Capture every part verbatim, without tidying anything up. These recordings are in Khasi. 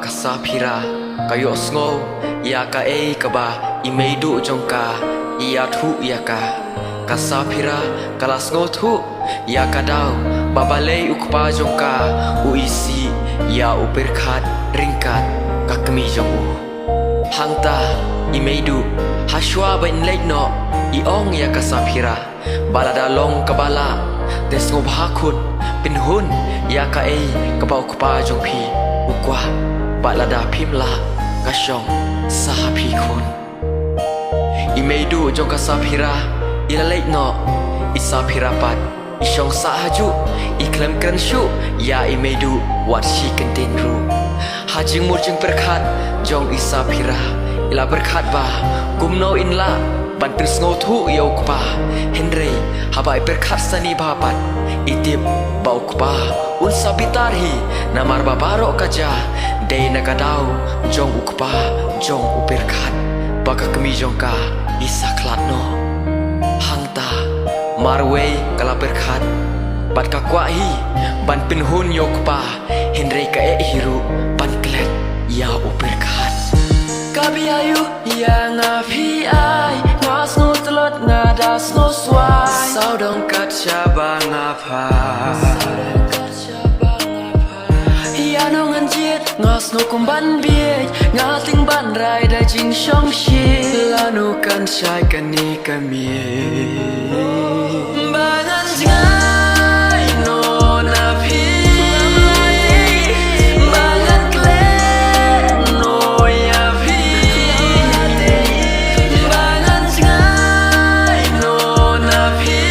Ka Saphira ka ïohsngew ïa kaei kaba i meiduh jong ka i ïathuh ïa ka. Ka Saphira ka la sngewthuh ïa ka daw ba balei u kpa jong ka u isih ïa u Pyrkhat ryngkat ka kmie jong u. Hangta i meiduh, hashwa ban leit noh, i ong ïa ka Saphira ba lada long kaba lah, te sngewbha khun pynhun ïa kaei kaba u kpa jong phi u kwah, bad lada phim lah, ka shong sah ha phi khun. I meiduh jong ka Saphira i la leit noh, i Saphira pat i shong sah hajuh, i khlem kren shuh ïa i meiduh wat shi kyntien ruh. Ha jingmut jingpyrkhat jong i Saphira, i la pyrkhat ba kumno in lah ban pynsngewthuh ïa u kpa, hynrei haba i pyrkhat sani bha pat, i tip ba u kpa un sa bitar hi, namar ba baroh ka jia dei na ka daw jong u kpa jong u Pyrkhat ba ka kmie jong ka i sa khlad noh. Hangta marwei ka la pyrkhat bad ka kwah hi ban pynhun ïa u kpa, hynrei ka eh hi ruh ban klet ïa u Pyrkhat. Ka biang ïa nga phi ai, nga sngew tlot nga da sngewswai. Sawdong kat sha ba nga pha. Ïa nong ngan jied nga sngew kum ban bieit, nga tieng ban rai da jingshongshit. Lano kan shai kane ka miet ba ngan jngai noh na phi, ba ngan klet noh ïa phi, ba ngan jngai noh na phi,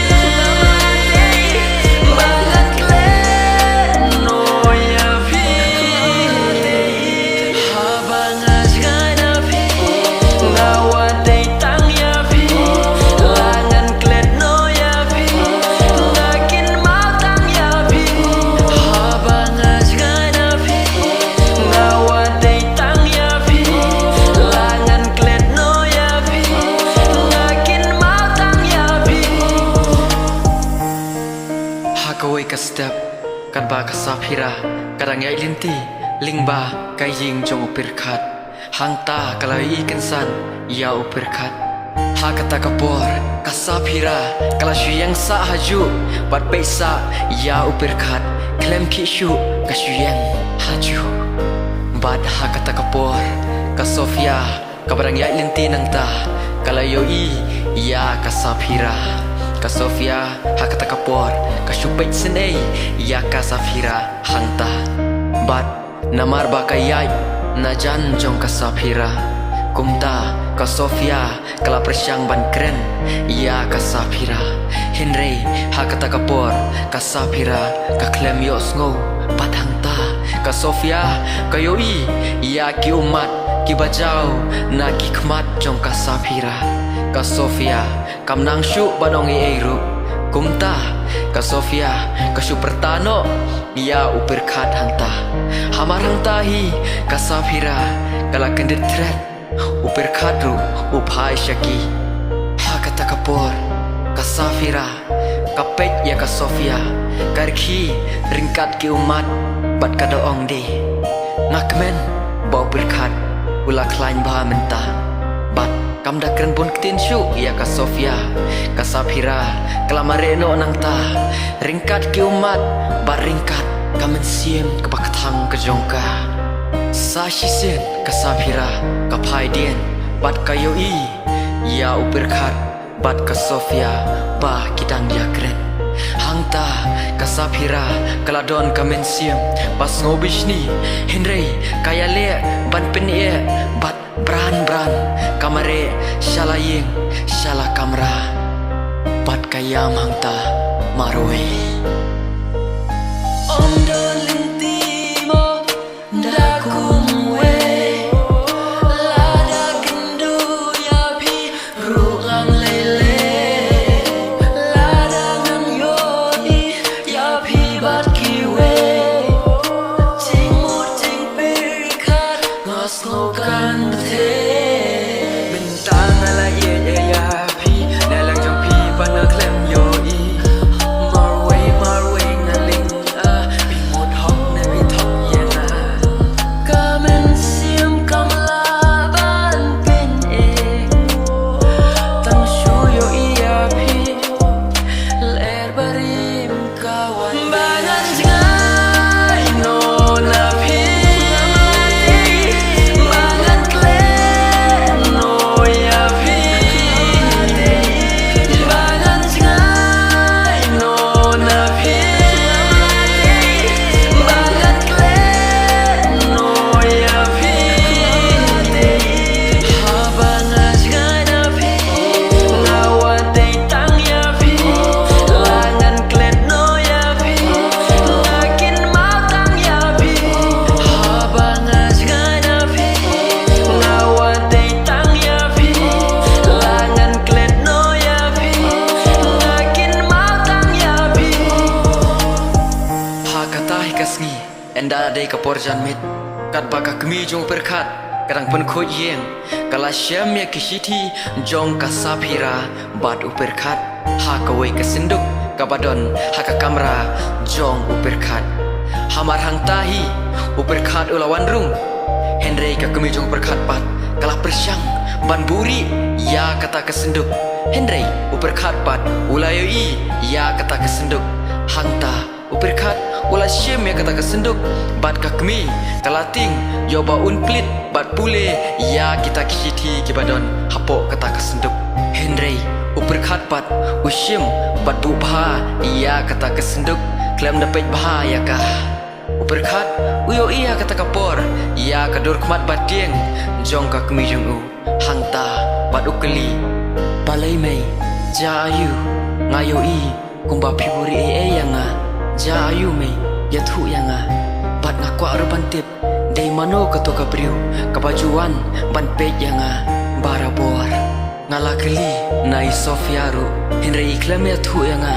ba ngan klet noh ïa phi. Haba nga jngai na phi, nga wan dei tang ïa phi. La ngan klet noh ïa phi, nga kin map tang ïa phi. Haba nga jngai na phi, nga wan dei tang ïa phi. La ngan klet noh ïa phi, nga kin map tang ïa phi. Ha kawei ka step, katba ka Saphira ka dang ïaid lynti lyngba ka ïing jong u Pyrkhat, hangta ka la ïohi kynsan ïa u Pyrkhat. Ha kata ka por ka Saphira ka la shu ïeng sah hajuh bad peit sah ïa u Pyrkhat, khlem khih shuh ka shu ïeng hajuh. Bad ha kata ka por ka Sofia kaba dang ïaid lynti nangta ka la ïohi ïa ka Saphira. Ka Sofia ha kata ka por ka shu peit synei ïa ka Saphira hangta. Bad namar ba ka ïaid na jan jong ka Saphira, kumta ka Sofia ka la pyrshang ban kren ïa ka Saphira. Hynrei ha kata ka por ka Saphira ka khlem ïohsngew pat hangta. Ka Sofia ka ïohi ïa ki ummat kiba jaw na ki khmat jong ka Saphira. Ka Sofia kam nang shuh ban ong ei ei ruh. Kumta ka Sofia ka shu pyrta noh ïa u Pyrkhat hangta. Hamar hangta hi ka Saphira ka la kyndit thret. U Pyrkhat ruh u phai sha ki. Ha kata ka por ka Saphira ka peit ïa ka Sofia ka rkhie ryngkat ki ummat bad ka da ong de, nga kmen ba u Pyrkhat u la khlaiñ bha mynta. Bad kam da kren bun ktien shuh ïa ka Sofia, ka Saphira ka la mareh noh nangta ryngkat ki ummat bad ryngkat ka mynsiem kaba kthang ka jong ka. Sa shisien ka Saphira ka phai dien bad ka ïohi ïa u Pyrkhat bad ka Sofia ba ki dang ïakren. Hangta ka Saphira ka la don ka mynsiem ba sngew bishni, hynrei ka ïaleh ban pyneh bad bran bran ka mareh sha la ïing sha la kamra bad ka ïam hangta marwei. Ym don lynti mo da kumwei, lada kynduh ïa phi ruh ngan lei lei, lada ngan ïohi ïa phi bad kiwei, jingmut jingpyrkhat nga sngew kan bteng. Mynta nga la ïeit ïa phi, na liang jong phi pat nga khlem ïohi. Marwei mar Kata hi ka sngi, ynda dei ka por janmiet, katba ka kmie jong u Pyrkhat ka dang pynkhuid ïing, ka la shem ïa ki shithi jong ka Saphira bad u Pyrkhat ha kawei ka synduk kaba don ha ka kamra jong u Pyrkhat. Hamar hangta hi u Pyrkhat u la wan rung, hynrei ka kmie jong u Pyrkhat pat ka la pyrshang ban buhrieh ïa kata ka synduk, hynrei u Pyrkhat pat u la ïohi ïa kata ka synduk. Hangta u Pyrkhat u la shim ïa kata ka synduk bad ka kmie ka la tieng ïoh ba un plie bad pule ïa kita ki shithi kiba don hapoh kata ka synduk. Hynrei u Pyrkhat pat u shim bad buh bha ïa kata ka synduk khlem da peit bha ïa ka. U Pyrkhat u ïohi ha kata ka por ïa ka dur khmat ba tieng jong ka kmie jong u. Hangta pat u kylli, "Balei mei, jia aïu? Nga ïohi kumba phi buhrieh ei ei ïa nga. Jia aïu mei, ïathuh ïa nga. Bad nga kwah ruh ban tip, dei mano kato ka briew kaba ju wan ban peit ïa nga barabor. Nga la kylli na i Sophia ruh, hynrei i khlem ïathuh ïa nga.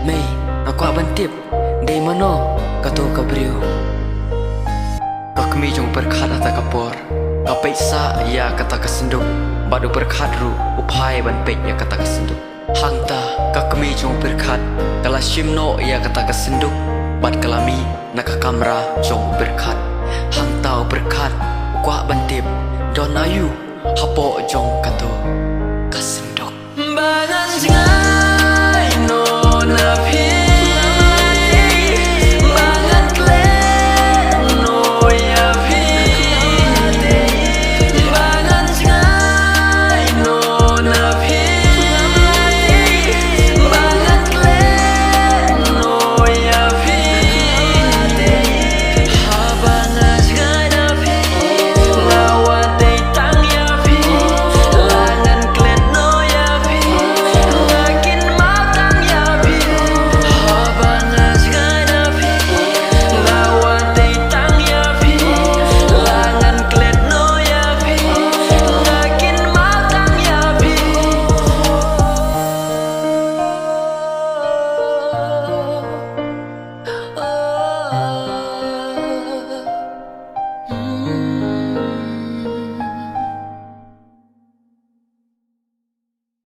Mei, nga kwah ban tip, dei mano kato ka briew?" Ka kmie jong u Pyrkhat hata ka por ka peit sah ïa kata ka synduk, bad u Pyrkhat ruh u phai ban peit ïa kata ka synduk. Hangta ka kmie jong u Pyrkhat ka la shim noh ïa kata ka synduk bad ka la mih na ka kamra jong u Pyrkhat. Hangta u Pyrkhat u kwah ban tip, don aïu hapoh jong kato ka synduk. Ba ngan jngai